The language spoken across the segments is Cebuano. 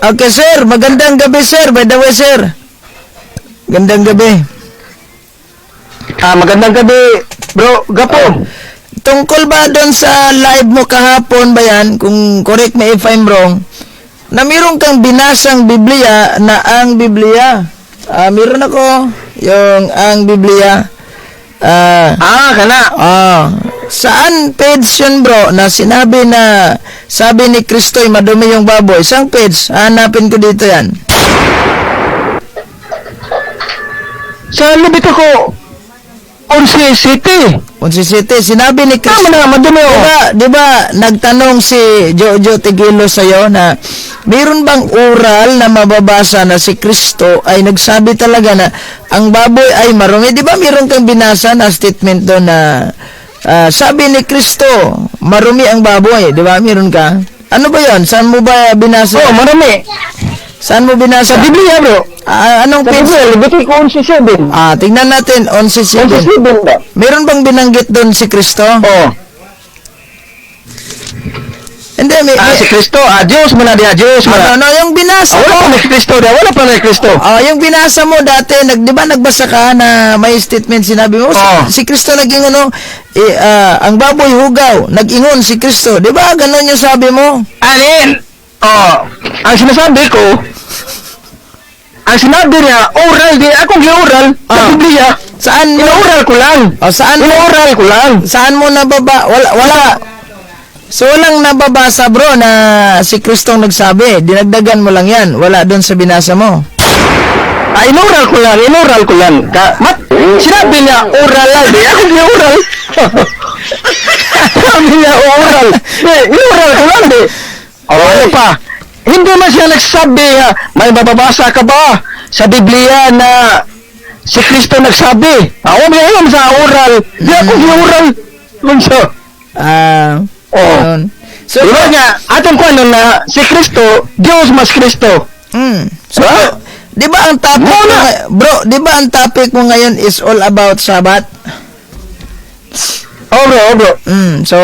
Okay, sir. Magandang gabi, sir. By the way, sir. Gandang gabi. Ah, magandang gabi, bro. Gapo. Tungkol ba doon sa live mo kahapon ba yan, kung correct me if I'm wrong, na meron kang binasang Biblia na ang Biblia. Ah, meron ako yung ang Biblia. Ah, Ah, kana. Saan page yun, bro, na sinabi na sabi ni Kristo ay madumi yung baboy? Saan page? Hanapin ko dito yan. Sa lubit ako, Onse City. Onse City, sinabi ni Kristo. Tama na, madumi oh. Diba, nagtanong si Jojo Tigilo sa'yo na meron bang oral na mababasa na si Kristo ay nagsabi talaga na ang baboy ay marumi? Di ba meron kang binasa na statement doon na sabi ni Kristo, marumi ang baboy? Di ba? Meron ka? Ano ba yon? Saan mo ba binasa? Oh, marami. Saan mo binasa? Sa Biblia, bro. Ah, anong Sa page? Biblia, Levitico 11:7. Ah, tingnan natin, 11:7. 11:7 ba? Meron bang binanggit doon si Kristo? Oh. Hindi, may, Ah, si Kristo. Ah, Diyos mo na diya, Diyos mo ano, na. no, yung binasa Ah, wala mo. pa na si Kristo diya, wala pa na si Kristo. Ah, yung binasa mo dati, 'di ba nagbasa ka na may statement sinabi mo, si, Oo. si Kristo naging ano, eh, ang baboy hugaw, nag-ingon si Kristo. 'Di ba? Ganon yung sabi mo. Alin? Oh, ang sinasabi ko, ang sinabi niya, oral di, akong gi-oral sa Ah. Biblia. Saan mo? Ino-oral ko lang. Oh, saan mo? Ino-oral ko lang. Saan mo nababa? Wala, wala. So walang nababasa, bro, na si Kristong nagsabi. Dinagdagan mo lang 'yan. Wala doon sa binasa mo. Ah, inoral ko lang, inoral ko lang. Ka, mat, sinabi niya, oral lang. Di, ako gi-oral. Sabi niya, oral. Di, inoral ko lang, di. O, ano pa? Hindi man siya nagsabi, ha, may mababasa ka ba sa Biblia na si Kristo nagsabi? Ako, may alam sa oral. Di ako gi-oral. Man siya. Ah, Oh. yun. So, Diba nga, atong kuwan na si Kristo, Diyos mas Kristo. So, Ha? 'di ba ang topic mo, Muna. Bro, 'di ba ang topic mo ngayon is all about Sabbath? Oh, bro, oh, bro. So,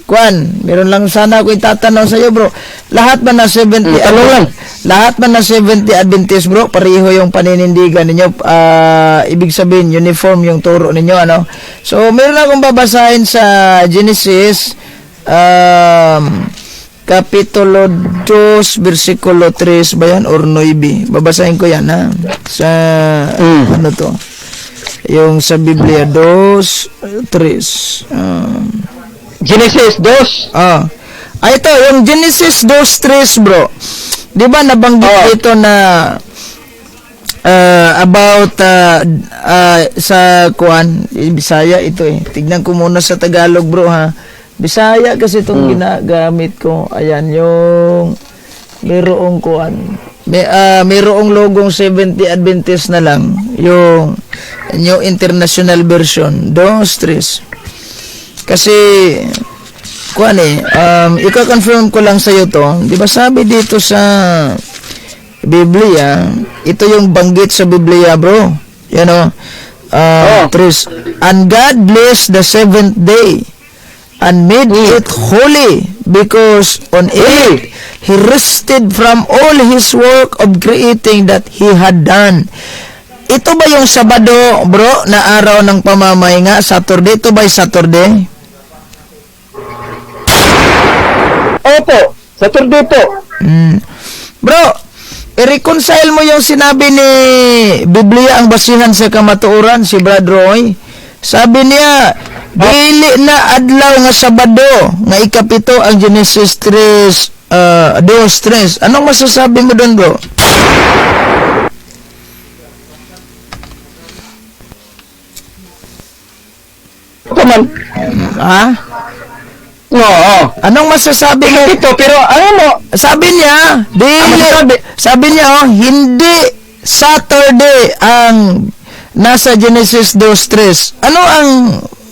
Kwan, meron lang sana ako itatanong sa iyo, bro. Lahat ba na 70 Tanong lang. Lahat ba na 70 Adventist, bro, pareho yung paninindigan ninyo? Ah, ibig sabihin, uniform yung turo ninyo, ano? So, meron akong babasahin sa Genesis Kapitulo 2, versikulo 3 ba yan? Or 9? Babasahin ko yan, ha? Sa, ano to? Yung sa Biblia, 2, 3. Genesis 2. Ah. Ah, ito, yung Genesis 2:3, bro. 'Di ba nabanggit dito na about sa kuan, eh, Bisaya ito eh. Tignan ko muna sa Tagalog, bro, ha. Bisaya kasi itong ginagamit ko. Ayan, yung mayroong kuan. May mayroong logong 70 Adventist na lang. Yung New International Version. 2:3. Kasi kuan eh, ika-confirm ko lang sa iyo to. 'Di ba sabi dito sa Biblia, ito yung banggit sa Biblia, bro. You know, Oh. tres. And God blessed the seventh day and made it holy because on it he rested from all his work of creating that he had done. Ito ba yung Sabado, bro, na araw ng pamamahinga, Saturday? Ito ba yung Saturday? Opo, Saturday po. Bro, i-reconcile mo yung sinabi ni Biblia ang basihan sa kamatuoran, si Brad Roy. Sabi niya, dili na adlaw nga Sabado, nga ikapito ang Genesis 3, 2:3. Anong masasabi mo doon, bro? Ito man. Ha? Oo. Anong masasabi mo? Ito, pero ano mo? Sabi niya, dili, Ano sabi? sabi niya, oh, hindi Saturday ang nasa Genesis 2:3. Ano ang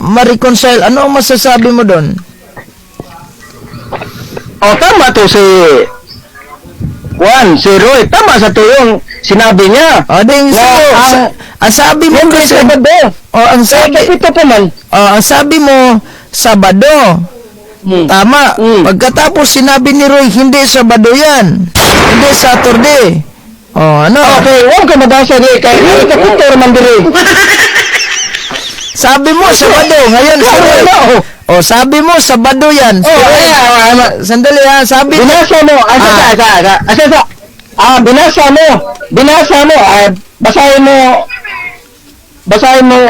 ma-reconcile? Ano ang masasabi mo doon? Oh, tama to si Juan, si Roy. Tama sa to yung sinabi niya. O, ding, Na so, ang sabi mo Hindi kasi, Sabado. oh, ang sabi, Ito pa man. oh, ang sabi mo, Sabado. Tama. Pagkatapos sinabi ni Roy, hindi Sabado yan. Hindi Saturday. Oh, ano? Okay, huwag ka mabasa di kay kapito man diri. Sabi mo Sabado, ngayon Klaro Sabado. na, oh. Oh, sabi mo Sabado 'yan. Oh, ay, ay, ay, Sandali ha, sabi Binasa mo, asa sa, asa, asa, asa sa. Ah, binasa mo. Binasa mo. Ah, basahin mo. Basahin mo.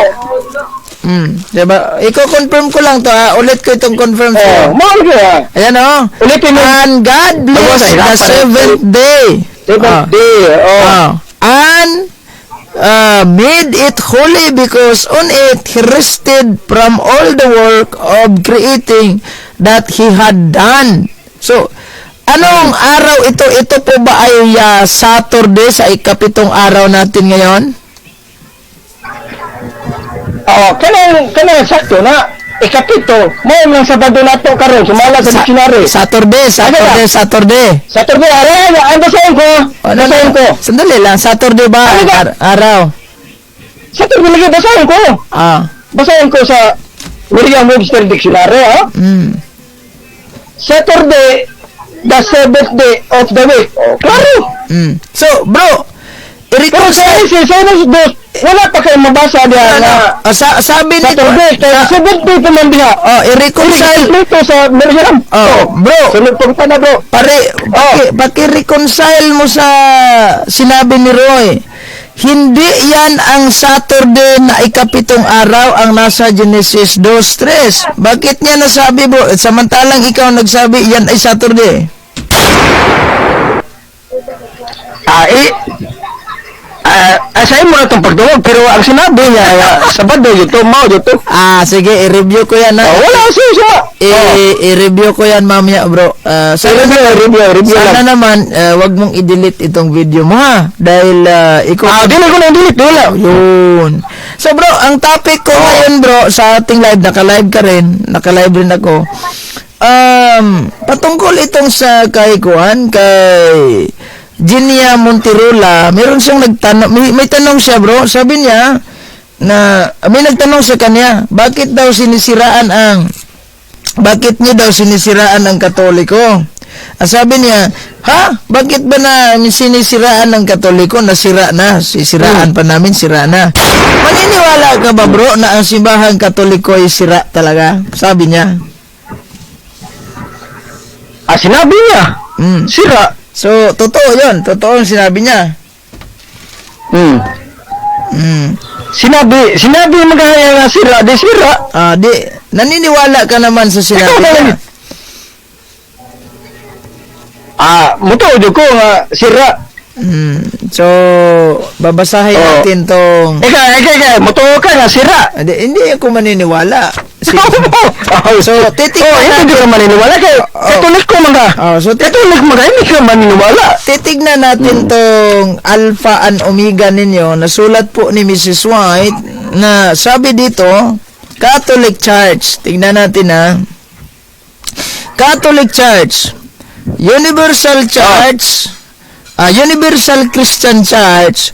Diba? Iko-confirm ko lang to ha. Ulit ko itong confirm Oh, sa'yo. mo ka. Ayan oh. Ulitin mo. And God blessed Bawas, the ay, seventh day. Seventh day. Oh. Ah. And made it holy because on it he rested from all the work of creating that he had done. So, anong araw ito? Ito po ba ay Saturday sa 7 araw natin ngayon? Oh, kanang kanang sakto na 7. Mo nang Sabado nato karon sumala sa dictionary. Saturday, Saturday, Saturday. Saturday, ara, ang basahin ko. Ano, Basahin ko. Sandali lang, Saturday ba Ano ang ba? araw? Saturday lagi basahin ko. Basahin ko sa Merriam-Webster Dictionary, ha? Saturday, the seventh day of the week. Oh, klaro. So, bro, Pero sa i-reconcile. Genesis, Genesis 2, wala pa kayong mabasa diya Ano, na sabi nito, Saturday, kaya seventh day pa man diha. oh, i-reconcile. Ito sa Merriam. Oh, bro. Sunod pang na, bro. Pare, paki-reconcile mo sa sinabi ni Roy. Hindi yan ang Saturday na 7 araw ang nasa Genesis 2:3. Bakit niya nasabi, bro? Samantalang ikaw nagsabi yan ay Saturday. Ah, eh, asahin mo na itong pagdungog, pero ang sinabi niya, Sabado, yun to, mao, yun to. Ah, sige, i-review ko yan. Ha? Oh, wala siya siya. I-review ko yan mamaya, bro. Ah, sana, Review, review, review sana lang. naman, wag mong i-delete itong video mo, ha? Dahil ikaw. Ah, dili ko na delete, wala. Yun. So bro, ang topic ko ngayon, bro, sa ating live, naka-live ka rin, naka-live rin ako. Patungkol itong sa kay Kuan, kay Ginia Monterola, meron siyang nagtanong, may tanong siya, bro, sabi niya na may nagtanong sa kanya, bakit niyo daw sinisiraan ang Katoliko? Ang sabi niya, "Ha? Bakit ba na sinisiraan ng Katoliko? Nasira na. Sisiraan pa namin, sira na." Maniniwala ka ba, bro, na ang simbahang Katoliko ay sira talaga? Sabi niya. Ah, sinabi niya. Sira. So, totoo yun. Totoo ang sinabi niya. Sinabi, sinabi magahaya nga sira, di sira. Ah, di, naniniwala ka naman sa sinabi niya. Ah, muto jud ko nga sira. So, babasahin natin tong. Ika, ika, ika, muto ka nga sira. Hindi, hindi ako maniniwala. Oh, So, titignan oh, hindi ka maniniwala kay Katoliko mga. Oh, so Katolik mga, hindi ka maniniwala. Titignan natin tong Alpha and Omega ninyo. Nasulat po ni Mrs. White na sabi dito, Catholic Church. Tignan natin ha. Catholic Church, Universal Church, Universal Christian Church,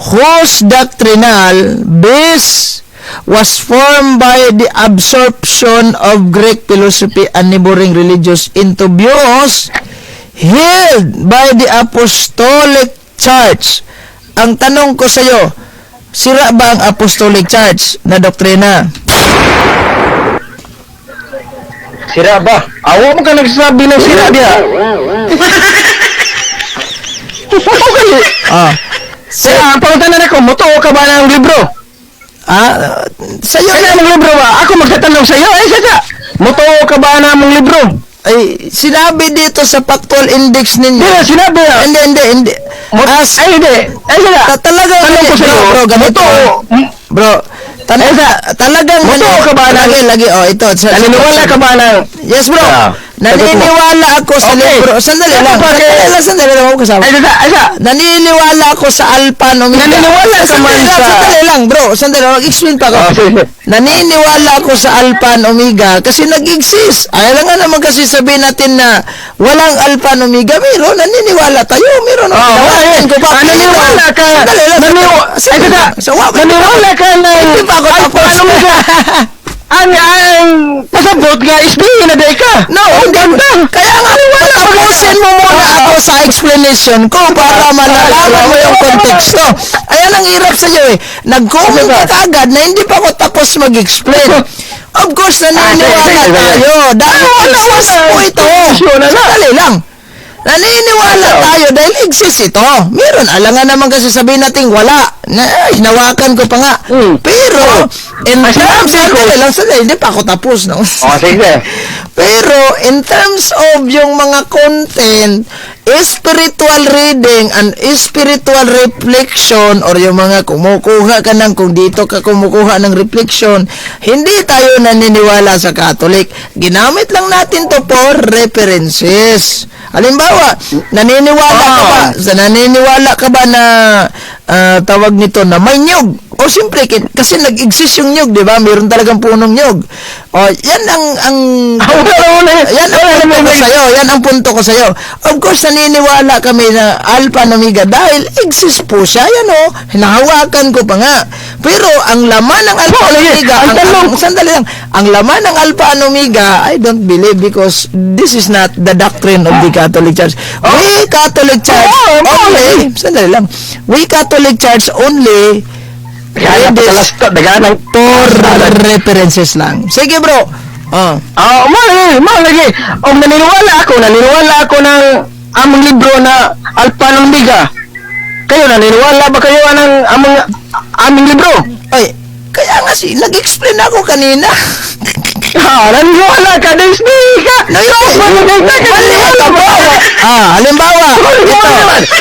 whose doctrinal base was formed by the absorption of Greek philosophy and neighboring religions into views held by the Apostolic Church. Ang tanong ko sa iyo, sira ba ang Apostolic Church na doktrina? Sira ba? Awa mo ka nagsasabi ng sira diha. Okay. Sira, ang pangutanan ako, mutuo ka ba ng libro? Ah, sa'yo Kaya ng libro ba? Ako magtatanong sa iyo. Ay, sasa. Mutuo ka ba ng libro? Ay, sinabi dito sa factual index ninyo. Hindi na, sinabi na. Hindi, hindi, hindi. Ay, hindi. Ay, sasa. Talagang, Tanong ko sa bro, iyo. bro, ganito. Mutuo. Bro, talagang, Mutuo ka ba lagi, lagi, oh, ito. Naniniwala ka ba ng Yes, bro. Ah, Naniniwala ako sa Okay. libro. Sandali Ano lang. ba Sandali lang, sandali lang. Ako kasama. Ay, sasa, ay, sasa. Naniniwala ako sa Alpha and Omega. Naniniwala ka Sandali man lang, sandali lang, bro. Sandali lang. Mag-explain pa ako. Oh, sige, sige. Naniniwala ako sa Alpha and Omega kasi nag-exist. Ayaw lang nga naman kasi sabihin natin na walang Alpha and Omega. Meron, naniniwala tayo. Meron. Oh, Tinawagan ko pa. Ah, naniniwala ka. Sandali lang. Ay, sasa. Sa, Naniniwala ka ng Hindi pa ako Alpha tapos. and Omega. Ang pasabot nga, isbihin na day ka. No, Ang ganda. Kaya nga, tapusin mo muna ako sa explanation. explanation ko para malalaman mo yung konteksto. Ayan ang hirap sa iyo eh. Nag-comment ka kaagad na hindi pa ako tapos mag-explain. Of course, naniniwala Ah, sige, sige, sige. tayo. Dahil exist po ito. Sure na na. Sandali lang. Naniniwala tayo dahil exist ito. Meron. Alangan naman kasi sabihin natin wala. Na, hinawakan ko pa nga. Pero, in Ang terms, sinabi ko- sandali lang, sandali, hindi pa ako tapos, no? Oh, sige. Pero, in terms of yung mga content, spiritual reading and spiritual reflection or yung mga kumukuha ka ng, kung dito ka kumukuha ng reflection, hindi tayo naniniwala sa Catholic. Ginamit lang natin to for references. Halimbawa, naniniwala ka ba, sa naniniwala ka ba na tawag nito na may nyog? O simple, kasi nag-exist yung nyog, di ba? Meron talagang punong nyog. O, yan ang Ah, wala, wala. yan ang Wala punto naman ko sa'yo. Yan ang punto ko sa'yo. Of course, naniniwala kami na Alpha and Omega dahil exist po siya. Yan o, hinahawakan ko pa nga. Pero ang laman ng Alpha and lagi. Omega, Ang tanong- sandali lang, ang laman ng Alpha and Omega, I don't believe because this is not the doctrine of the Catholic Church. We Catholic Church only, sandali lang, we Catholic Church only Kaya read this patalas to, daganang for references lang. Sige, bro. Oh. Ah, mo lagi, mo lagi. Og naniniwala ako ng among libro na Alpha and Omega. Kayo, naniniwala ba kayo ng aming libro? Ay, kaya nga si, nag-explain ako kanina. Ah, naniniwala ka, Diyos ka. No, hindi. Mali ito, bro. Ah, halimbawa, ito.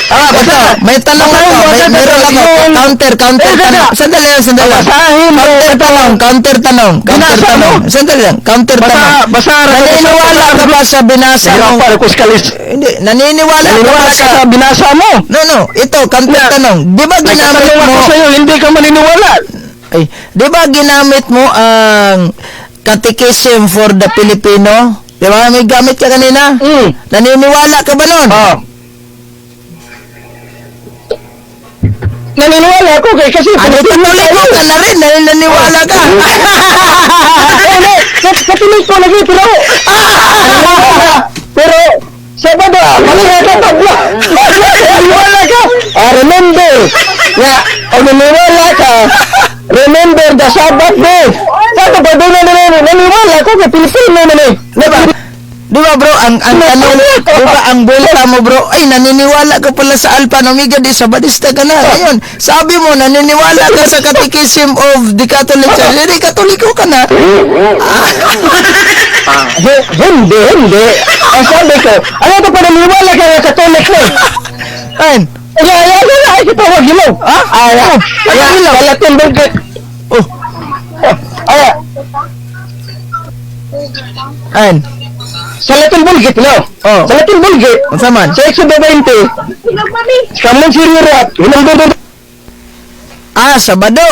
Ah, Ito, may tanong ako. Meron ako. Counter, counter Eh, tanong. Sandali lang, sandali lang. Basahin mo. Counter tanong, counter tanong, counter Binasa mo. tanong. Sandali lang, counter Basa, tanong. basa, Naniniwala ka ba sa binasa mo? Nahirapan ako sa kalis. Hindi, naniniwala ka ba Naniniwala ka sa sa binasa mo. No, no, ito, counter Na- tanong. Di ba ginamit Nagtatanong mo ako sa'yo, hindi ka maniniwala. Ay, di ba ginamit mo ang Catechism for the Filipino? Di ba may gamit ka kanina? Naniniwala ka ba nun? Ah. Naniniwala ako kay kasi Ano, Katoliko ka na rin dahil naniwala ka. Hindi, Katoliko lagi pero pero Sabado, mali ka tabla. Naniniwala ka. Ah, remember. Nga, o naniniwala ka. Remember the Sabbath day. Sa ba doon na naniniwala ko kay Pilipino man eh. Di ba? Di ba, bro, ang tanong, di ba ang buwelta mo, bro, ay naniniwala ka pala sa Alpha and Omega, di Sabadista ka na. Ngayon, sabi mo naniniwala ka sa Catechism of the Catholic Church, di Katoliko ka na. Hindi, hindi. Ang sabi ko, ano ito pa naniniwala ka nga Katolik na eh. Ayun. Ay, ay, ay, ay, ay, kita wag hilaw. Ha? Ay, ay, Ano ay, hilaw? Kalatin ba Oh, ay, ayun. Sa Latin Vulgate, no? Oh. Sa Latin Vulgate, Unsa man? sa Exodo 20, sa Monsignor Rat, hinang Ah, Sabado.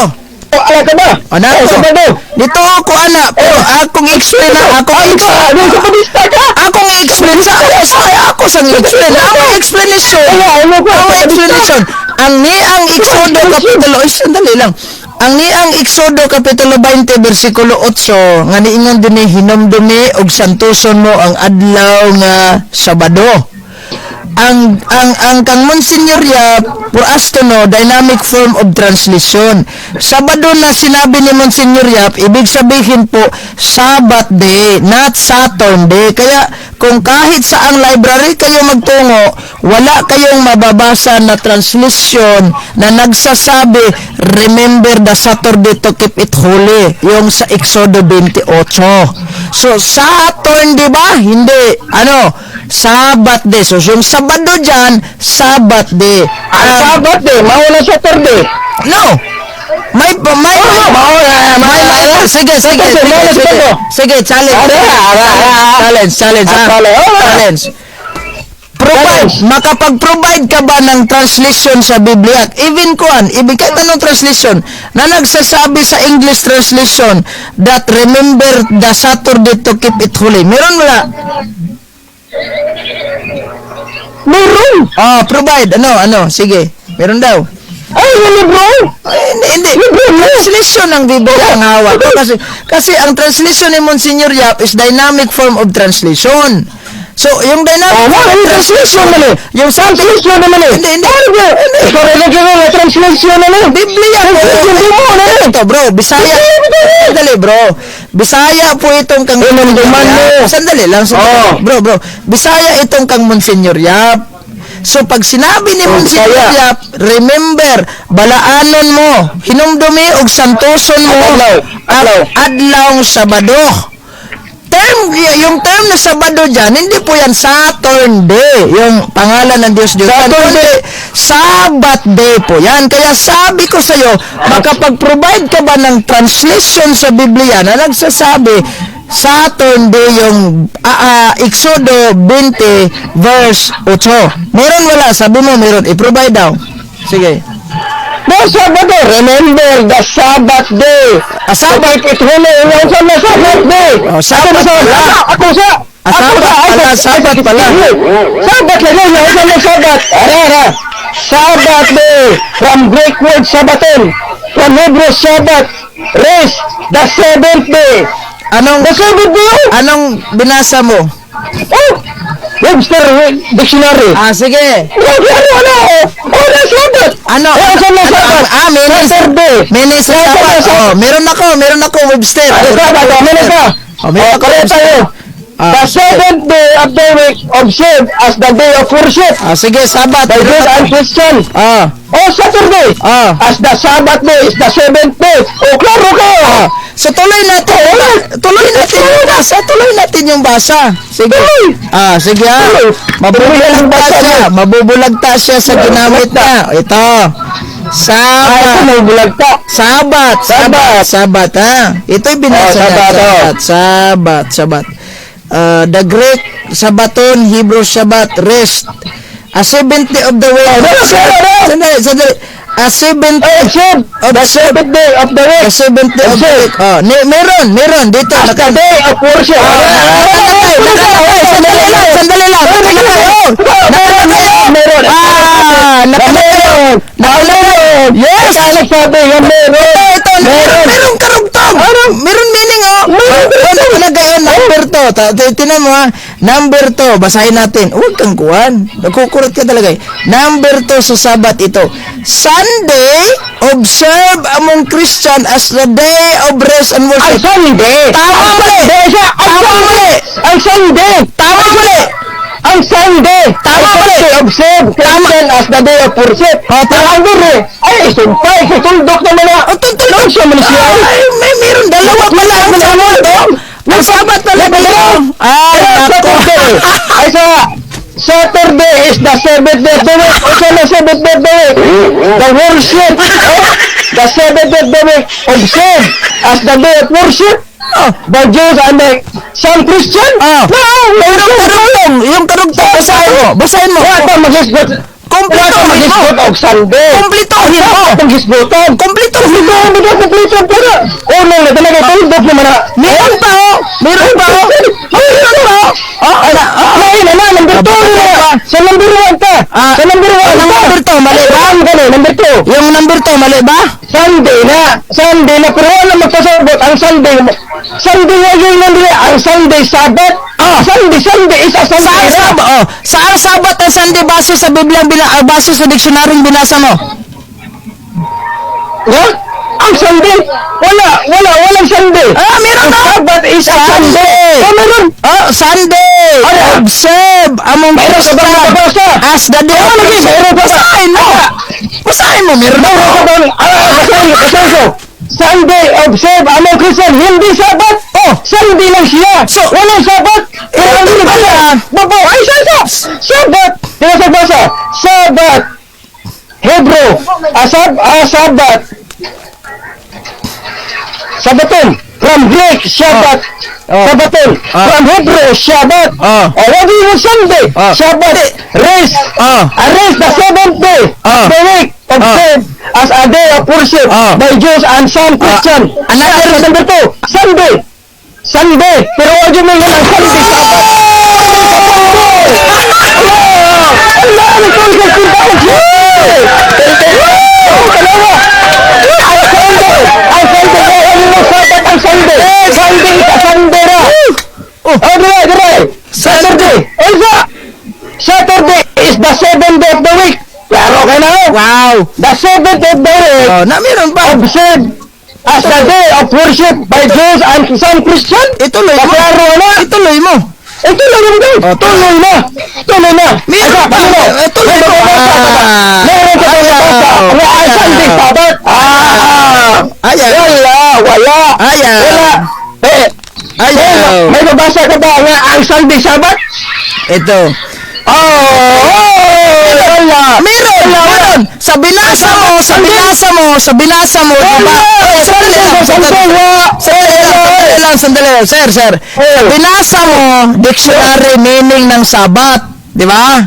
ala ka ba? Ano Oh, ako? Sabado. Dito ako ana, pero akong explain na akong Ay, explain. ano sa Padista ka? Akong explain sa ako sa explain. Ang explanation. Kaya, ano ko? Ang explanation. Ang niang Exodo kapitulo, ay sandali lang. Ang niang Exodo kapitulo 20 bersikulo 8 nga niingon dinhi, "Hinumdumi og santuson mo ang adlaw nga Sabado." Ang kang Monsignor Yap, for us to know, dynamic form of translation. Sabado na sinabi ni Monsignor Yap, ibig sabihin po Sabbath day, not Saturn day. Kaya kung kahit saang library kayo magtungo, wala kayong mababasa na translation na nagsasabi, "Remember the Saturday to keep it holy," yung sa Exodo 28. So Saturn, di ba? Hindi. Ano? Sabbath day. So yung Sabado dyan, Sabbath day. Ang Sabbath day, mauna Saturday. No! May, Mauna, may, mauna. sige, sige, Kasi sige, mauna sige, Sabado. sige, challenge, Ara. challenge, challenge, Ah, ha? challenge. Oh, Challenge. Provide, Challenge. makapag-provide ka ba ng translation sa Biblia? Even kuan, ibig kahit anong translation na nagsasabi sa English translation that "Remember the Saturday to keep it holy." Meron wala? Meron. Oh, provide. Ano, ano? Sige. Meron daw. Ay, yung libro. Ay, hindi, hindi. Translation ng Biblia ang hawak ko. Kasi ang translation ni Monsignor Yap is dynamic form of translation. So, yung dynamic Oh, wala yung translation man eh. Yung sabi, Translation naman eh. Hindi, hindi. Ano ba? Ikaw rin lang translation na eh. Biblia po. Translation di mo na eh. Ito, bro, Bisaya. Sandali, bro. Bisaya po itong kang Eh, nanduman mo. Sandali lang, sandali. Oh. Bro, bro. Bisaya itong kang Monsignor Yap. So pag sinabi ni Oh, Monsignor Bisaya. Yap, remember, balaanon mo, hinumdumi og santoson mo Adlaw. ang Adlaw. adlawng Sabado. Term, yung term na Sabado dyan, hindi po yan Saturn Day, yung pangalan ng Diyos Diyos. Saturday. Kundi Sabbath Day po yan. Kaya sabi ko sa'yo, makapag-provide ka ba ng translation sa Biblia na nagsasabi, Saturn Day yung Exodo 20 verse 8? Meron wala? Sabi mo meron. I-provide daw. Sige. No, Sabado. Remember the Sabbath day. Ah, Sabbath. It holy. Yung sa na Sabbath day. Oh, Sabbath Ako sa pala. Ako sa. Ah, Ako Sabbath sa. Ay, pala, Sabbath pala. Sabbath lang yun. Yung sa na Sabbath. Ara, ara. Sabbath day. From Greek word Sabbaton. From Hebrew Sabbath. Rest. The seventh day. Anong The seventh day. Oh. anong binasa mo? Oh. Webster Dictionary. Ah, sige. Ano, ano, ano? Oh, the Sabbath. Ano? Oh, sa na Ano? Sabbath. Meaning, Saturday. meaning sa Sa- Sabbath. sa- Oh, meron ako Webster. Ano Sabbath? Oh, meron ka. Oh, meron Oh, ako pareho Webster. tayo. Ah, The seventh day of the week observed as the day of worship Ah, sige, Sabbath. by Meron Jews ako. and Christian. O Saturday as the Sabbath day is the seventh day. O klaro kayo. So tuloy natin yung basa, tuloy natin yung basa. Sige. Tuloy. Ah, sige ah. Tuloy. Tuloy ang Mabubulagta basa siya, niya. mabubulagta siya sa ginamit niya. Ito. Ah, ito Sabat. may bulagta. Sabat, Sabat, Sabat, ha. Ito'y binasa Oh, niya. Sabat, oh. Sabat, Sabat, Sabat. The Greek Sabaton, Hebrew Sabbath, rest. A seventh day of the week. Oh, no, no, no, no. Sandali, sandali. A seventh Oh, observe the seventh day of the week The seventh day of the week. Oh, meron, meron dito. as the day of worship. Nakalagay, nakalagay. Sandali lang, sandali lang. Nakalagay. Oh, nakalagay. Oh. Meron. Ah, nakalagay. Nakalagay. Yes. Kaya nagsabi nga meron. Ito, ito, meron, meron karugtong. Meron meaning, oh. Meron Oh, nakalagay, oh, number 2. Tinan mo, ha. Number 2, basahin natin. Huwag kang kuwan. Nagkukurot ka talaga, eh. Number 2 sa Sabat ito. Sunday, observe among Christian as the day of rest and Ang worship. Sunday. Tama mali. Sunday siya. Ang Tama Sunday. mali. Ang Sunday. Tama mali. Ang Sunday. Tama Ang mali. Sunday observe Christian as the day of worship. Oh, tama. Ang dire. Ay, sumpay. Sutuldok naman na. Oh, tuntulog. Siya man siya. Ay, may meron dalawa pala ang Sabat, oh. Ang Sabat pala dalawa. Ay, nako. Saturday. Ay, sa Saturday is the seventh day of the week. O sa the seventh day of the week? The worship. Oh, the seventh day of the week observed as the day of worship Oh. by Jews and the some Christian. Oh. No, Yung karugtong, yung karugtong, basahin mo, basahin mo. Wala pa maghisgot. Wala pa Kumpletohin mo. maghisgot og Sunday. Kumpletohin mo. Panghisgotan. Kumpletohin mo. Hindi ka kumpleto pero unang na talaga tuldok naman na. Meron pa, oh. Meron pa, oh. Meron pa, oh. Oh, ala, oh. Ay, na na, number 2 na. Sa number 1 ka. Ah, Sa number 1 ang ka. number 2, mali ba? Ang gano'n, number 2. Yung number 2, mali ba? Sunday na. Sunday na. Pero wala magpasabot. Ang Sunday. Sunday wa yung number. Ang Sunday Sabbath. Ah, Sunday, Sunday is a Sunday. Saan na. Sabat? Oh, saan Sabat ang Sunday base sa Biblia base sa dictionary binasa mo? Ha? Ang Sunday? Wala, wala, walang Sunday. Ah, meron Ang na. Sabbath is a Sunday. Sunday. Oh, meron. Oh, Sunday. Ano? Observe among Meron ka bang Christian nabasa? as the day of Ano, worship. meron pa ba? Basahin mo. Basahin mo, meron Meron ako. ka bang, basahin, basahin ko. Sunday, observe among Christian, hindi Sabbath. Oh, Sunday lang siya. So, walang Sabbath. Pero ang ito pala. Babo, ay, sa, sa, Sabbath. Tingnan sa basa. Sabbath. Hebrew. Asab, Sabbath. Sabaton. From Greek, Shabbat. Oh. Sabaton. Oh. From Hebrew, Shabbat. Oh. Oh, what do you mean Sunday? Oh. Shabbat. Rest. Oh. Arrest the seventh day Ah. of the week observed as a day of worship Ah. by Jews and some Christian. Number 2, Sunday. Sunday. Pero what do you mean ang Sunday Sabbath? Allah, ang tulog sa Dalawa. Ang Sunday. Ang Sunday. Ano mo Sabbath ang Sunday? Sunday is a Sunday ra. Oh. Oh, dire, dire. Saturday. Ay, Ayaw. The seventh of the week Oh, na meron pa. observed as the day of worship by Jews and some Christian. Ituloy mo. Klaro na. Ituloy mo. Ituloy mo daw. Oh, Tuloy na. Tuloy na. Meron Asa, pa. ano? Eh, tuloy Meron mo. ka ba? Ah. Meron ka ba Ayaw. nabasa? Nga ang Sunday Sabbath. Ah. Ayaw. Wala. Wala. Ayaw. Wala. Eh, Ayaw. may mabasa ka ba nga ang Sunday Sabbath? Ito. Oh, wala. Meron, meron. Sa binasa mo, sa binasa mo, sa binasa mo, di ba? Wala. Eh, sandali lang, sandali. Sunday, wa. Sandali lang, sandali lang, sandali lang. Sir, sir. Sa binasa mo, dictionary meaning ng Sabat, di ba?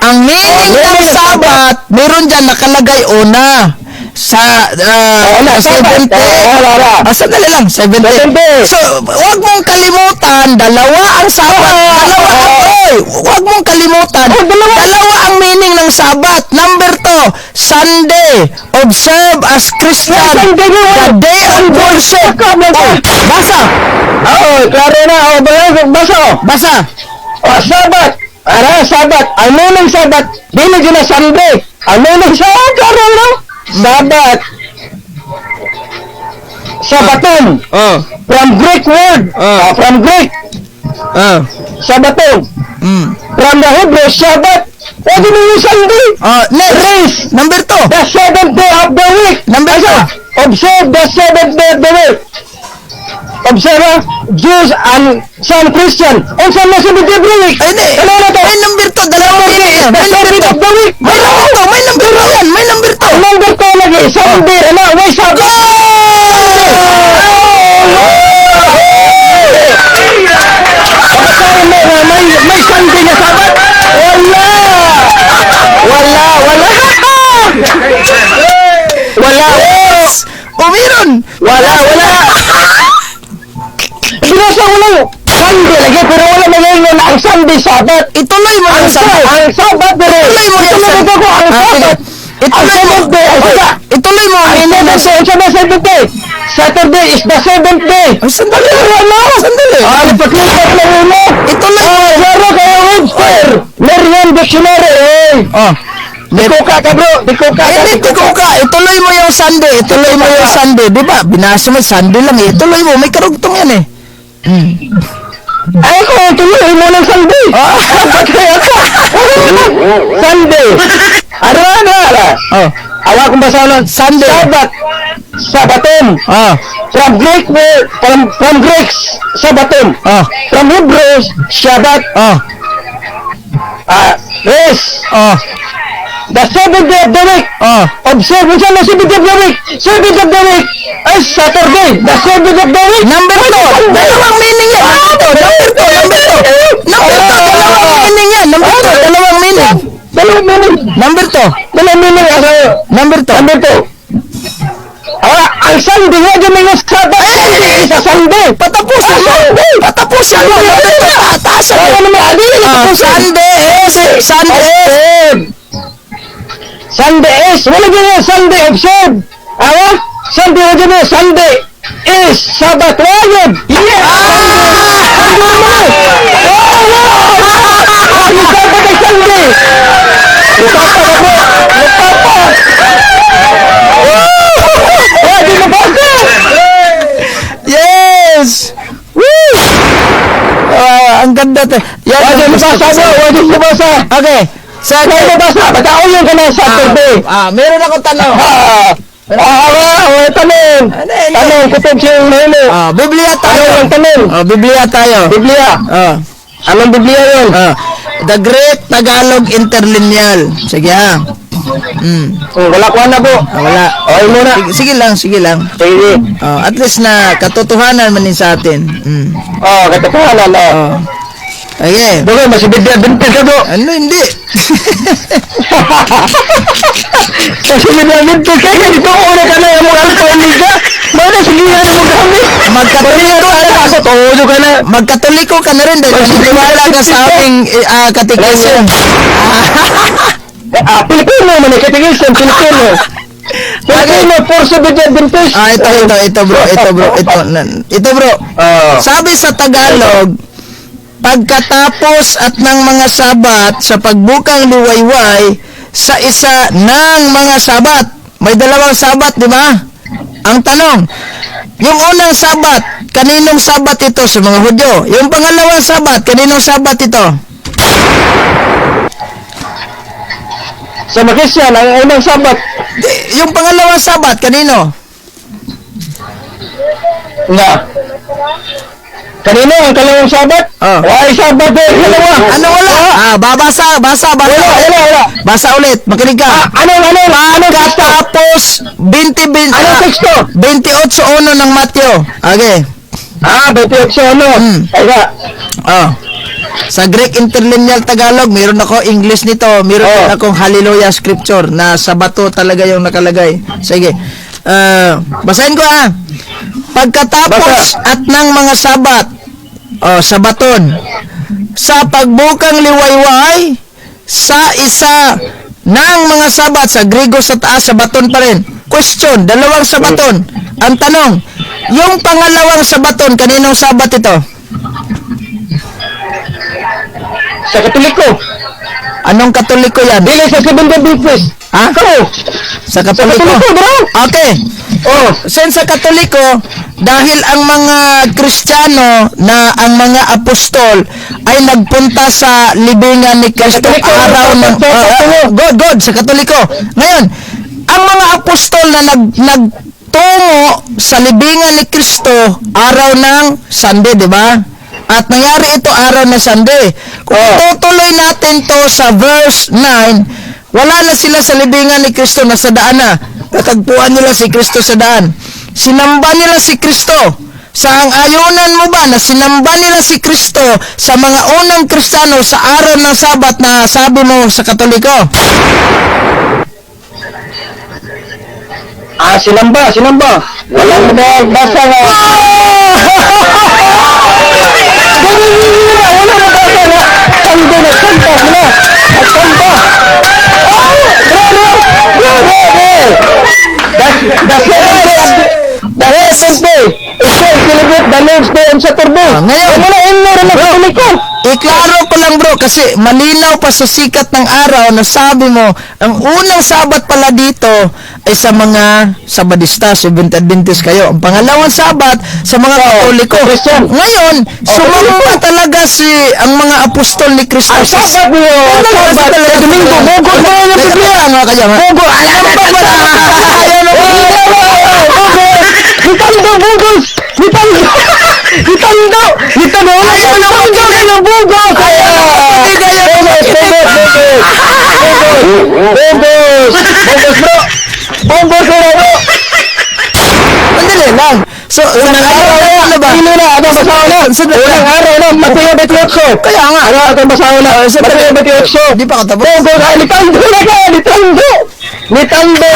Ang meaning Oh, ng meaning ng Sabat, meron dyan nakalagay una sa Wala, sa Sabbath. 70. Oh, wala, wala. Ah, sandali lang, 70. 70. So, wag mong kalimutan, dalawa ang Sabat. Dalawa ang, oy, wag mong kalimutan. Oh, dalawa. Dalawa ang meaning ng Sabat. Number 2, Sunday. Observe as Christian. Yeah, Sunday na, The day of worship. Oh, basa. Oo, klaro na. Oh, basa, basa. Oh. Basa. Oh, Sabbath. Ara, Sabbath. Ang meaning Sabbath, dili gyud na Sunday. Ang meaning sa, oh, klaro na. Sabbath. Sabaton. Oh, From Greek word. Ah. Ah, from Greek. oh. Sabaton. From the Hebrew, Shabbat. Pwede mo yung Sunday. Oh, next. Race. Number 2. The seventh day of the week. Number Asa? 2. Observe the seventh day of the week. Observe, ah, Jews and some Christian. Unsa na seventh day of the week? Ay, hindi. Ano na to? May number 2. Dalawang meaning yan. The May number seventh 2. of the week. May number 2. May number 2 yan. May number 2. Number 2 lagi. Sunday. Ano? Way Sabbath. Basahin mo nga, may Sunday na Sabbath? Wala! Wala! Wala! Wala! Yes! O, meron. Wala! Wala! Binasa ko lang. Sunday lagi, pero wala na na ang Sunday Sabbath. Ituloy mo Ang yung Sabbath. Ang Sabbath pero Ituloy mo yung Ituloy mo ko ang Ah, sige. Sabbath. Ituloy Ang mo. seventh day, ang Oy, isa. ituloy mo ang Ang meaning ng seventh day, ang seventh day. Saturday is the seventh day. Ay, sandali. Ano? Sandali. Ah, nagpaklipat lang ulo. Ituloy mo. Ah, laro kaya Webster. Merriam Dictionary. Eh. Oh. Di ka bro. Di ka. Hindi, tikuka. Ituloy mo yung Sunday. Ituloy mo yung Sunday. Di ba? Binasa mo, Sunday lang eh. Ituloy mo. May karugtong yan eh. Ay ko, tuloy mo ng Sunday. Ah. Ba't kaya ka? Sunday. Ano, ano, ano? Oh. Awa kong basa nun. Sunday. Sabbath. Sabaton. Oh. From Greek word, from Greeks, Sabaton. Oh. From Hebrews, Shabbat. Oh. Ah, yes. Oh. The seventh day of the week. Oh. Observe, unsa na seventh day of the week? Seventh of the week ay Saturday. The seventh of the week. Number 2. Dalawang meaning yan. Number 2. Number 2. Number 2. Number 2. Dalawang meaning yan. Number 2. Dalawang meaning. Dalawang meaning. Number 2. Dalawang meaning. Asa, Number 2. number 2. Ah, ang Sunday nga dyan mga Sabbath. Eh! Sa Sunday. Patapusin mo. Patapusin mo. Number 2. Tatasan mo. Ano naman? Ano yun? Ah, Sunday is. Sunday is. Observe. Sunday is. Wala dyan yung Sunday observe. Awa? Sunday wala dyan yung Sunday is Sabbath. Wala yun. Yeah! Sunday naman. Oh, no! Ang Sabbath ay Sunday. Lupapa ka po. Lupapa. Wala di mabasa. Yes! Woo! Ah, ang ganda to. Yan Wala di ang gusto mabasa ko bro. sa'yo. Wala di mabasa. Okay. Sa Wala di mabasa. Bataon yun ka na Saturday. Ah, meron akong tanong. Ah, ah, ah, ah, tanong. Ano, ano? Tanong, kutob siyang mahimo. Ah, Biblia tayo. Ano ang tanong? Ah, Biblia tayo. Biblia. Ah, Anong Biblia yun? ah. The Great Tagalog Interlineal. Sige ha. Oh, wala ko na po. Ah, wala. Okay muna. Sige, sige lang, sige lang. Sige. Ah, at least na katotohanan man din sa atin. Oh, katotohanan. Oh. Oh. Okay. Bro, masibid na bintis ka bro. Ano hindi? Masibid na bintis ka. Kaya dito una ka na yung Alpha Omega. Mana, sige nga na mo gamit. Magkatoliko ka na. Ako, todo ka na. Magkatoliko ka na rin dahil naniniwala ka sa aming katikism. Ah, Pilipino man eh. Katikism, Pilipino. Pilipino, for Seventh Adventist. Ah, ito, ito, ito bro, ito bro, ito, ito bro. Oh. Sabi sa Tagalog, pagkatapos at ng mga Sabat sa pagbukang liwayway, Sa isa ng mga Sabat. May dalawang Sabat, di ba? Ang tanong, yung unang Sabat, kaninong Sabat ito? Sa mga Hudyo. Yung pangalawang Sabat, kaninong Sabat ito? Sa mga Christian, ang unang Sabat. Di, yung pangalawang Sabat, kanino? Nga. Kanino ang kalawang Sabat? Oh. Why Sabat eh, kalawa? Ano wala? Ah, babasa, basa, basa. Wala, wala, wala. Basa ulit, makinig ka. Ah, anong teksto? Tapos, 20, 20, Anong teksto? 28.1 ng Mateo. Okay. Ah, 28 ano? Teka. Oh. Sa Greek Interlineal Tagalog, meron ako English nito, meron din akong Hallelujah Scripture na sa bato talaga yung nakalagay. Sige. Basahin ko ah. Pagkatapos Basa. at ng mga Sabat, oh, sabaton, sa pagbukang liwayway, sa isa ng mga Sabat, sa Grigo sa taas, sabaton pa rin. Question, dalawang sabaton. Ang tanong, yung pangalawang sabaton, kaninong Sabat ito? Sa Katoliko. Anong Katoliko yan? Dili sa Seventh Day Adventist. Ha? Ikaw. Sa Sa Katoliko. Katoliko, bro. Okay. Oh. Since sa Katoliko, dahil ang mga Kristiyano na ang mga apostol ay nagpunta sa libingan ni Kristo Katoliko, araw ng sa Katoliko. Good, good, sa Katoliko. Ngayon, ang mga apostol na nagtungo sa libingan ni Kristo araw ng Sunday, di ba? At nangyari ito araw ng Sunday. Kung tutuloy natin to sa verse 9, wala na sila sa libingan ni Kristo, nasa daan na. Natagpuan nila si Kristo sa daan. Sinamba nila si Kristo. Sa ang ayunan mo ba na sinamba nila si Kristo sa mga unang Kristiyano sa araw ng Sabat na sabi mo sa Katoliko? Ah, sinamba, sinamba. Walang nagbasa nga. Ganun yun na, wala nabasa nga. Sando, nagsamba sila. Nagsamba. Oh, bro, bro, bro, bro, bro. The seventh day. Ito, celebrate the Lord's Day on Saturday. Ah, ngayon. Wala, wala, wala, Katoliko. Iklaro ko lang, bro, kasi malinaw pa sa sikat ng araw na sabi mo, ang unang Sabat pala dito ay sa mga Sabadista, Seventh Adventist kayo. Ang pangalawang Sabat sa mga Katoliko. Christian. Ngayon, sumamba talaga si ang mga apostol ni Kristo. Ang Sabat niyo, ang Sabat, Sandali, sa Domingo, bugod mo yung Teka Biblia. lang, kaya nga. Bugod, alam Sumamba ba ba? Ayaw na ba? Nitando, bugos! Nitando! Nitando! Nitando! Ayaw na Nitando ka ng bugos! Hindi kayo. Bugos! Bugos! Bugos! Bugos! Bugos, bro! Bugos ka na, bro! Sandali lang. So, Unang araw na! ano ba? Sino na? Ano, basahan na? Sandali Unang lang. araw na! Mateo 28! Kaya nga. Ano, ito basahan na? Sandali. Mateo 28! Di pa ako tapos. Bugos ka! Nitando na ka! Nitando! Nitando!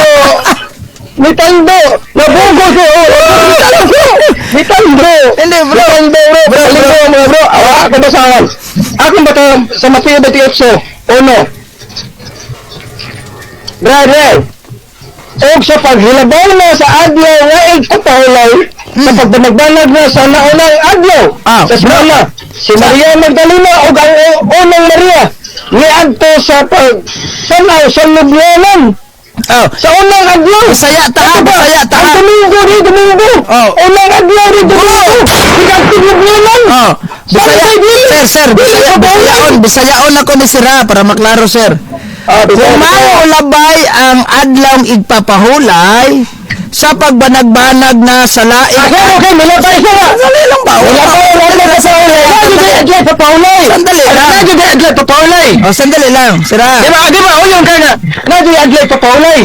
Nitando! Nabugos ko! Nitando! Nitando! Hindi, bro. Nitando, bro! Bro, Bro, bro. bro, bro. Awa, ako basahan. Ako ba ito sa Mateo 28? Uno. Brother, og sa paghilabaw na sa adlaw nga igpapahulay, sa pagbanagbanag na sa naunang adlaw, sa semana, si Maria Magdalena og ang unang Maria niadto sa pagtanaw sa lubyanan Oh. sa unang adlaw. Bisaya ta, Ano ba? Bisaya ta. Ang Domingo ni Domingo. Oh. Unang adlaw ni Domingo. Niadto lubyanan. Oh, Bisaya, sir, sir, Bisaya, Bisayaon, Bisayaon ako ni Sira para maklaro, sir. Ah, Bisaya, Kung Bisaya. maulabay ang adlawng igpapahulay sa pagbanagbanag na sa laing Okay, okay, milabay siya nga. Sandali lang ba? Milabay, wala na sa ulay. Lagi di adlaw papaulay. Sandali lang. Lagi di adlaw papaulay. Oh, sandali lang, sira. Di ba, di ba, uyon ka nga. Lagi di adlaw papaulay.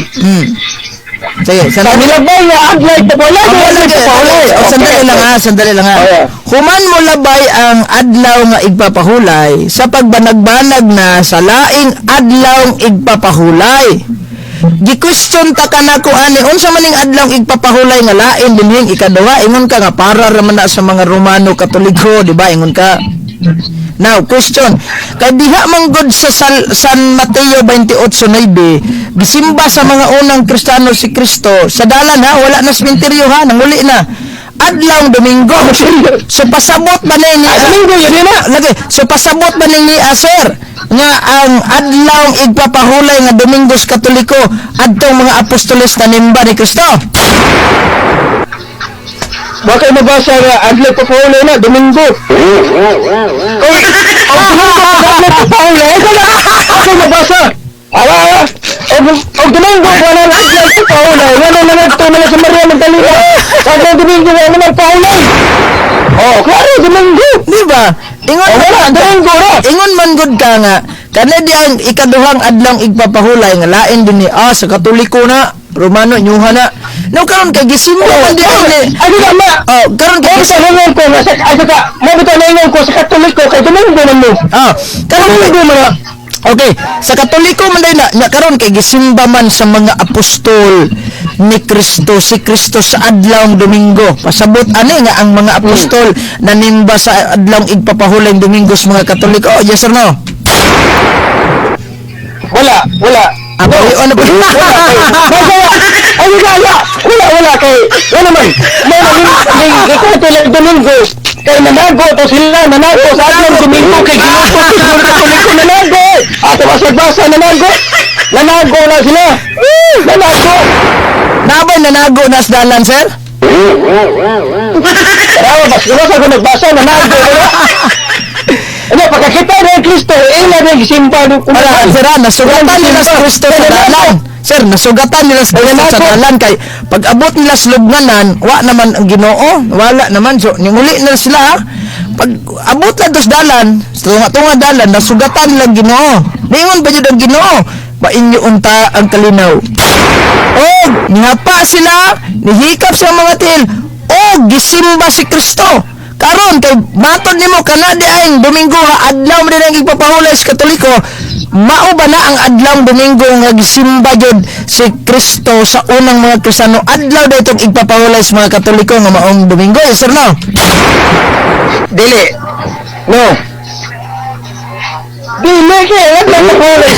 Sige, Sa sandali. milabay nga adlaw papaulay. Oh, Lagi adlaw sige. papaulay. Oh, sandali lang ha, sandali lang ha. Okay. Human mo labay ang adlaw nga igpapahulay sa pagbanagbanag na sa laing adlaw igpapahulay. Gi-question ta ka na ko ani unsa man ning adlaw igpapahulay nga lain dinhing ikaduha? Ingon ka nga para ra man na sa mga Romano Katoliko, di ba? Ingon ka. Now, question. Kay diha man gud sa San Mateo 28:9, gisimba sa mga unang Kristiyano si Kristo sa dalan ha, wala na sementeryo ha, nanguli na. Adlaw Domingo. So pasabot ba ni Ah, Domingo yun na. Lagi, so pasabot ba ni sir, nga ang adlaw igpapahulay nga Domingo sa Katoliko adtong mga apostoles na nimba ni Kristo? Baka mabasa nga adlaw papahulay na Domingo. Oy, ang Domingo adlaw papahulay. Ikaw na. Ako mabasa. Ala, ala. Og Domingo wala na adlaw papahulay. Wala na nagto na sa Maria Magdalena. Sa Domingo wala na pahulay. Oh, klaro Domingo. Di ba? Ingon Oh, wala, Domingo ra. Ingon man gud ka nga kana di ang ikaduhang adlaw igpapahulay nga lain din ni sa Katoliko na Romano nyuha na. No, karon kay gisimba man di ay ni Ay, di ba, ma? Oh, karon kay Mo gisimba bitaw ko nga sa ay sa mo bitaw naingon ko sa Katoliko kay Domingo man mo. Karon Domingo man na. Okay, sa Katoliko man day na, na karon kay gisimba man sa mga apostol ni Kristo si Kristo sa adlawng Domingo. Pasabot ani nga ang mga apostol nanimba sa adlawng igpapahulay Domingo sa mga Katoliko. Oh, yes or no? Wala, wala. Ah, ano ba? Wala kay. Wala. Ay, wala, wala. Wala, wala kay. Wala man. Mo man ning ikaw lang Domingo. Kay nanago to sila, nanago sa adlawng Domingo kay ginuto sa mga Katoliko nanago. Ato basag-basa nanago. Nanago na sila. Nanago. Nabay nanago na sa dalan, sir? Tara, bas basa ko nagbasa nanago. Wala. Ano, pagkakita ng Kristo, ila na gisimba ng Wala, sir, nasugatan nila sa Kristo sa dalan. Sir, nasugatan nila sa Kristo sa dalan kay pag abot nila sa lubnganan, wa naman ang Ginoo, wala naman, so ninguli na sila. Ha. Pag abot na dos dalan, tunga-tunga dalan, nasugatan nila ang Ginoo. Ningon ba jud ang Ginoo? Ba inyo unta ang kalinaw. Og nihapa sila, nihikap sa mga til, og gisimba si Kristo. Karon kay matod nimo kana di ay Domingo ha, adlaw man din ang igpapahulay sa Katoliko. Mao ba na ang adlaw Domingo nga gisimba jud si Kristo sa unang mga Kristiyano? Adlaw da itong igpapahulay sa mga Katoliko nga maong Domingo. Yes or no? Dili. No. Dili kay adlaw kapulay.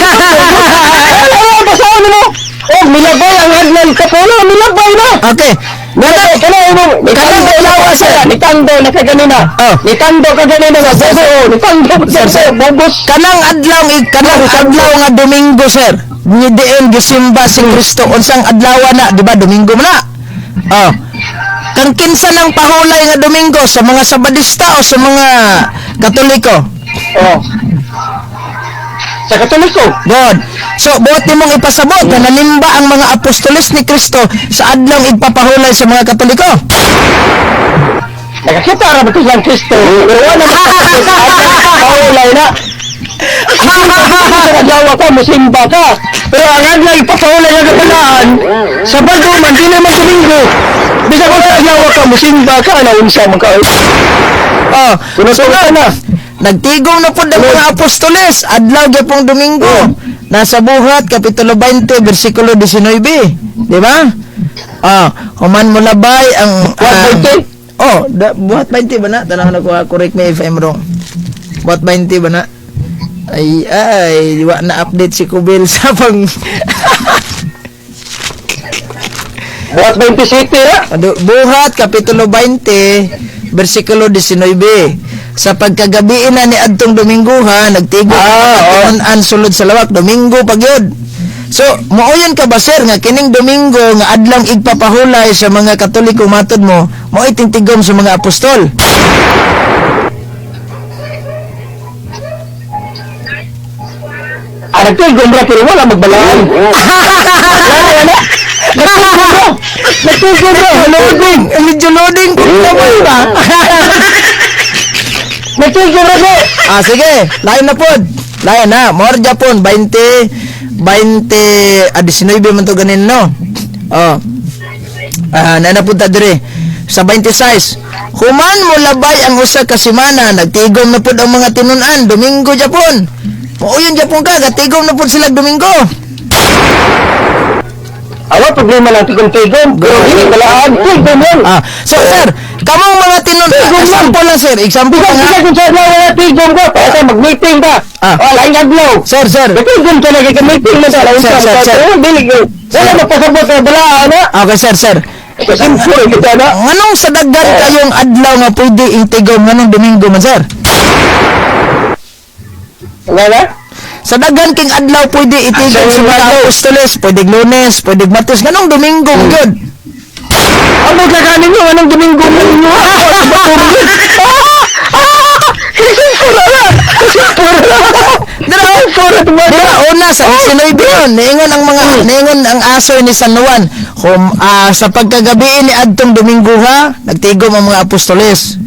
Ano basahon mo? Oh, milabay ang adlaw kapulay, milabay na. Okay. Milabay kana mo. Kanang adlaw, sir. Nitando na ka ganina. Oh. Nitando ka ganina nga bobo. Oh, nitando Sir, sir. bobos. Kanang adlaw nga Domingo, sir. Ni diin gisimba si Kristo unsang adlaw na, di ba? Domingo man na. Oh. Kang kinsa ng pahulay nga Domingo, sa mga Sabadista o sa mga Katoliko? Oh. Sa Katoliko. God. So, buot nimong ipasabot na nanimba ang mga apostoles ni Kristo sa adlaw igpapahulay sa mga Katoliko. Nakakita ra ba silang Kristo? Pero wala man paulay na. Sa adlaw ka, musimba ka. Pero ang adlaw ipakaulay nga kabalaan, Sabado man, di naman Domingo. Bisa kung sa adlaw ka, musimba ka, na unsa man ka. Oh, Sunod so ka na. Nagtigom na pud ang mga apostoles adlaw gyapong Domingo. Nasa Buhat kapitulo 20 bersikulo 19, di ba? Human mo labay ang Buhat 20? Oh, Buhat 20 ba na? Tanaw na ko, ha? Correct me if I'm wrong. Buhat 20 ba na? Ay ay, wa na update si Kubil sa pang Buhat 20 City ra. Buhat kapitulo 20 bersikulo 19. Sa pagkagabiin na ni adtong Domingo ha, nagtigo an sulod sa lawak Domingo pag yun. So, mooyon ka ba sir nga kining Domingo nga adlong igpapahulay sa mga Katoliko matod mo, mao tingtigom sa mga apostol? Ah, nagtigom ra pero wala magbalaan. Wala na. Nagtigom ra. Nagtigom ra. Loading, medyo loading po naman ba? Nagtigom ra ko. Ah, sige, lain na pod. Lain na, more Japon 20 20 19 man to ganin no. Oh. Ah, na napunta dire sa 26. Human mo labay ang usa ka semana, nagtigom na pod ang mga tinun-an Domingo Japon. Mauyon Japon ka, gatigom na pod sila Domingo. Awa problema lang tigom-tigom. Pero hindi balaan. Tigom lang. Ah, so sir, kamong mga tinun-an, example lang sir, example Bisan lang ha. sila kung sa adlaw wala tigom ko, para sa mag-meeting ba? Ah. O, laing adlaw. Sir, sir. Tigom talaga ka meeting na sa laing Sir, sir, sir. Dili ko. Wala mapasabot na balaan na. Okay, sir, sir. Kasimple kita na. Nganong sa daghan kayong adlaw nga pwede itigom, nganong Domingo man, sir? Wala? Sa daghan king adlaw pwede itigom Ah, sa sa mga adlaw. apostoles, pwede Lunes, pwede Martes, nganong Domingo gyud? Ano kakanin nyo? Anong Domingo mo ninyo? Kasimple na! Kasimple na! Dira, dira una sa 19 yun, niingon ang mga niingon ang aso ni San Juan. Hum, sa pagkagabi ni adtong Domingo ha, nagtigom ang mga apostoles.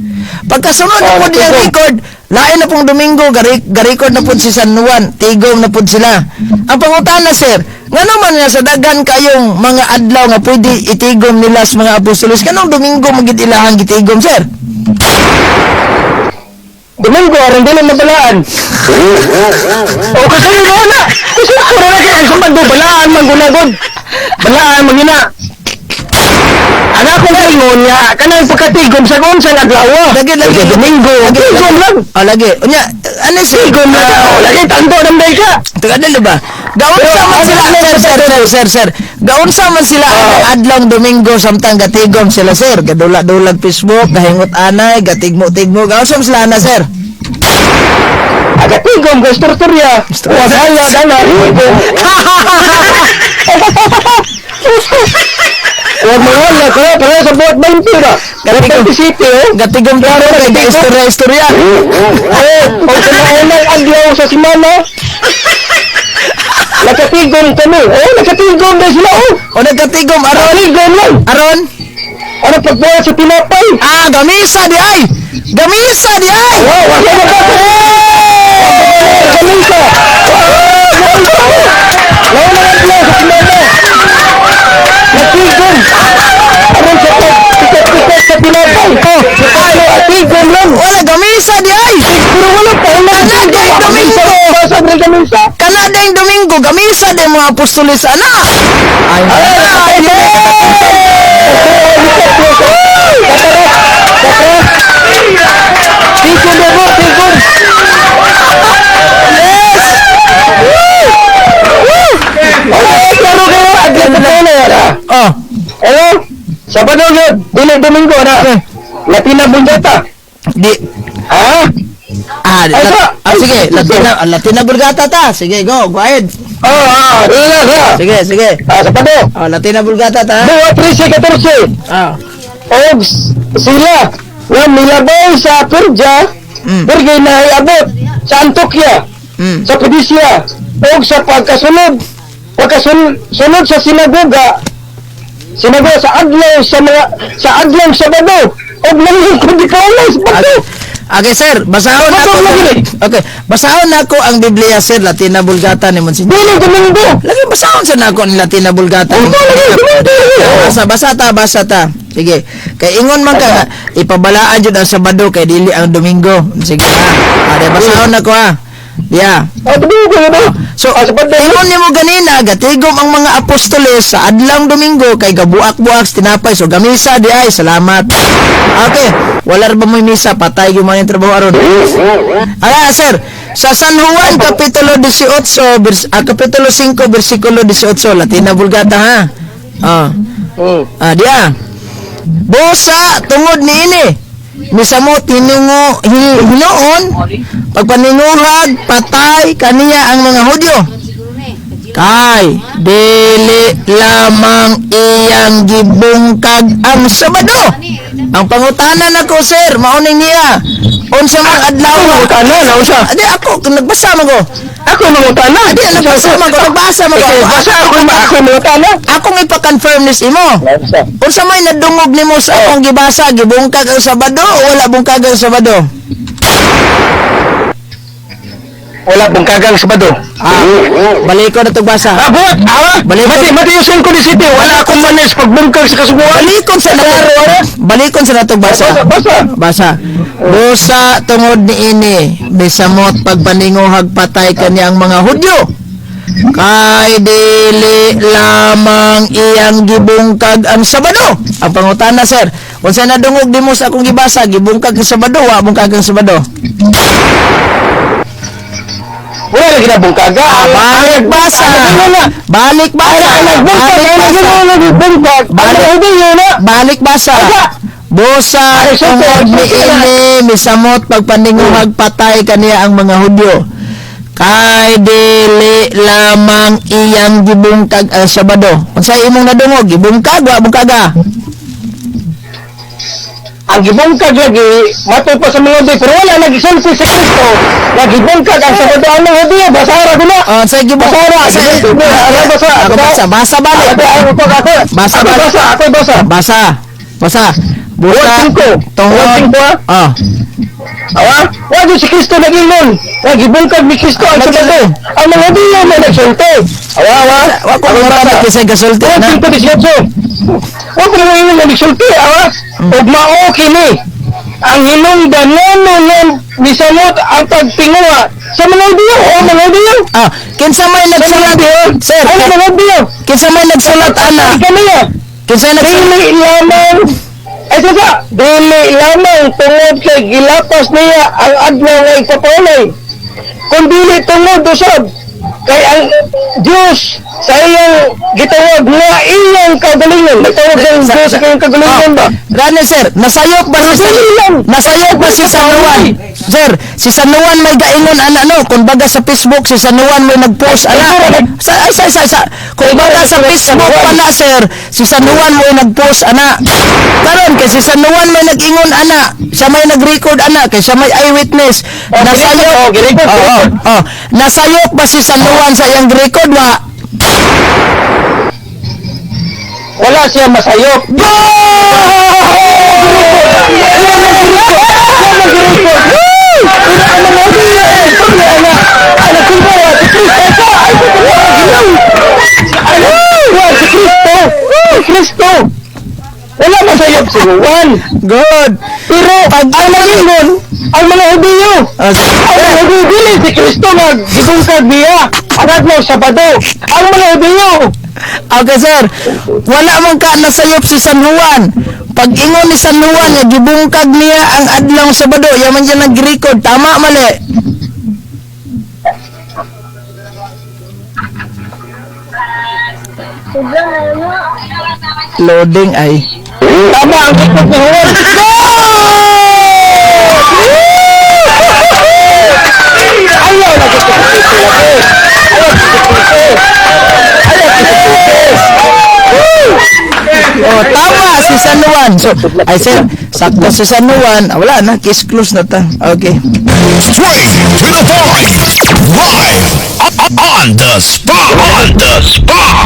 Pagkasunod na Oh, po niyang nagtigom. record, lain na pong Domingo, garecord na po si San Juan, tigom na po sila. Ang pangutana, sir, ngano man nga sa daghan kayong mga adlaw nga pwede itigom nila sa mga apostoles, nganong Domingo magid ilahang gitigom, sir? Domingo, aron din ang mabalaan. O kasayo na na! Kasi pura na kaya ang sambando, balaan man gunagod. Balaan man gina. Anak kong kaingon nga, kanang pagkatigom sa kung saan adlaw. Lagi, lagi. Kaya Domingo, Lagi, tigom lang. Oh, lagi. Unya, ano sir? Tigom lang. O, lagi, tando ng day ka. Teka, dali ba? Gaunsa man Pero, sila, ano, sir, sir, sir, sir, sir. Gaunsa man sila ang adlong Domingo samtang gatigom sila, sir. Gadula-dulag Facebook, gahingot anay, gatigmo-tigmo. Gaunsa man sila ana, sir? Agatigom, gastortorya. Wala, dala. Huwag mawala ka, para sa buhat 20 ba? Gatigom. 20 City, eh. Gatigom klaro kay ga-istorya-istorya. Eh, o sa naunang adlaw sa simana, nakatigom kami. Oh, nakatigom na sila, oh. O nagkatigom aron, Nakatigom lang. aron. Ano pagbuhat sa tinapay? Ah, gamisa di ay. Gamisa di ay. Oh, wala na ba? Gamisa! Oh, gamisa! Naunang adlaw sa simana, nakatigom. Aron sa pagtikot-tikot sa tinapay. Oh, ay, tigom lang. Wala gamisa di ay. Pero wala pa. Wala Kanada yung Domingo. Sa gamisa. Kanada yung Domingo, gamisa di mga apostoles ana. Ay, Ay, Tigom na mo, tigom! Yes! Ay, klaro kayo! Adlaw pa tayo na yan, ah. Oh, Ano? Sabado yun, dili Domingo na. Latina Bulgata. di Ha? ah, Ay, ah, sige, ay, Latina, ah, Latina Vulgata ta. Sige, go, go ahead. Oo, dili na, ha? Sige, sige. Ah, Sabado. Oh, Latina Vulgata ta. Buwa 13, 14. Ah. Og sila nga milabay sa Perja, Perga na iabot sa Antokya, sa Pidisia, og sa pagkasunod, pagkasunod sa sinagoga, sinagoga sa adlaw sa mga sa adlaw Sabado, og nanglingkod di kaulas bato. Okay, sir, basahon Bato nako. lagi ni. Okay, basahon nako ang Biblia, sir, Latina Vulgata ni Monsignor. Dili Domingo. Lagi basahon sa nako ang Latina Vulgata. Ang lagi Domingo. Basa, basa ta, basa ta. Sige. Kay ingon man ka nga, ipabalaan jud ang Sabado kay dili ang Domingo. Sige ha. Ah, di, basahon nako ha. Yeah. Ah, Domingo na. So, Ah, Sabado. ingon nimo ganina, gatigom ang mga apostoles sa adlang Domingo kay gabuak-buak sa tinapay. So, gamisa di ay, salamat. Okay, wala ra ba mo'y misa, patay yung mga trabaho aron. Ala, sir, sa San Juan kapitulo 18, kapitulo 5 bersikulo 18, Latina Vulgata ha. Ah. Ah, diya. Busa tungod niini. Misamot hinungo hinuon pagpaninguhag patay kaniya ang mga Hudyo. Kay dili lamang iyang gibungkag ang Sabado. Ang pangutana nako, sir, mauning niya. Unsa man adlaw? Mangutana na unsa? Adi ako nagbasa man ko. Ako mangutana. Adi nagbasa man ko, nagbasa man ko. Eh, basa ako ako mangutana. Akong ipa-confirm nis imo. Unsa? Unsa may nadungog nimo sa akong gibasa, gibungkag ang Sabado o wala bungkag ang Sabado? Wala bungkagang Sabado. Ah, baliko na tog basa. Ah, buhat! Ah, Balik. Mati, mati yung 5 ni City. Wala akong manes pagbungkag sa kasubuan. Balikon sa natog. Balikon sa natog basa. Basa, basa. Basa. Busa tungod niini, misamot pagpaninguhag patay kaniya ang mga Hudyo. Kay dili lamang iyang gibungkag ang Sabado. Ang pangutana, sir, unsa nadungog nimo sa akong gibasa, gibungkag ang Sabado, wa bungkag ang Sabado? Wala lagi na bungkaga. Ah, basa. Ano na? Balik basa. Ay, nagbungkag, Balik ay, basa. nagbungkag. Ang Balik. mga Hudiyo na. Balik basa. Aga. Busa Ay, sulti, tungod sulti na. niini misamot pagpaninguhag patay kaniya ang mga Hudyo. Kay dili lamang iyang gibungkag ang Sabado. Unsay imong nadungog? Gibungkag wa bungkaga? Ang gibungkag lagi, matod pa sa mga Hudiyo, pero wala nagisulti si Kristo. Nagibungkag ang Sabado ang mga Hudiyo, basara ko na. Oh, unsay gibungkag? Basara, gibungkag, basa, Ako basa, basa balik. Ako, ako, ako, Basa, ako, basa. Basa, ako, basa. Basa. Basa. Busa 1:5. tungod 1:5, ah. Oh. Awa, wa jud si Kristo nag-ingon. Wa gibungkag ni Kristo ang Nag-ingon. Sabado. Ang mga Hudiyo may nagsulti. Awa, awa. Wa ko Ako nga basa. kisay gasulti Wa na. 5:18. Wa ko naman ingon nga nagsulti, awa. Ug mao kini ang hinungdan ngano nga misamot ang pagtinguha sa mga Hudiyo o mga Hudiyo. Ah, kinsa may nagsulat? Sir, Ang mga Hudiyo. kinsa may nagsulat ana? Kami ah. Kinsa nagsulat? Dili lamang ay sasa, dili lamang tungod kay gilapas niya ang adlaw nga igpapalay, kun dili tungod usab kay ang Dios sa iyang gitawag nga iyang kagalingon. May tawag sa Dios sa iyang kagalingon ba? Rani sir, nasayop ba si Dili lang. Nasayop ba si San Juan? Sir, si San Juan may gaingon ana no, kung baga sa Facebook si San Juan may nagpost ana. Sa ay sa sa, sa. Kung baga sa Facebook pala sir, si San Juan may nagpost ana. Karon kay si San Juan may nag-ingon ana, siya may nag-record ana, kay siya may eyewitness. Oh, Nasayop. girecord, oh, girecord, Oo, girecord. oh. Nasayop ba si San Juan sa iyang record wa? Wala siya masayop. Go! Si Kristo! Wala masayop si Juan. Good. Pero ang nagingon, ang mga Hudiyo, Ah, ang mga Hudiyo, dili si Kristo nga gibungkag niya ang adlaw Sabado. Ang mga Hudiyo, Okay sir, wala man ka nasayop si San Juan. Pag ingon ni San Juan nga gibungkag niya ang adlaw Sabado, yaman siya nag-record. Tama mali? Loading ay. Tama ang record ni Juan. Ayaw na gusto ko si Kristo. Ayaw si Kristo. Ayaw si Kristo. Oh, tama si San Juan. So, ay sir, sakto si San Juan. Ah, wala na, case closed na ta. Okay. Straight to the point. Live on the spot. On the spot.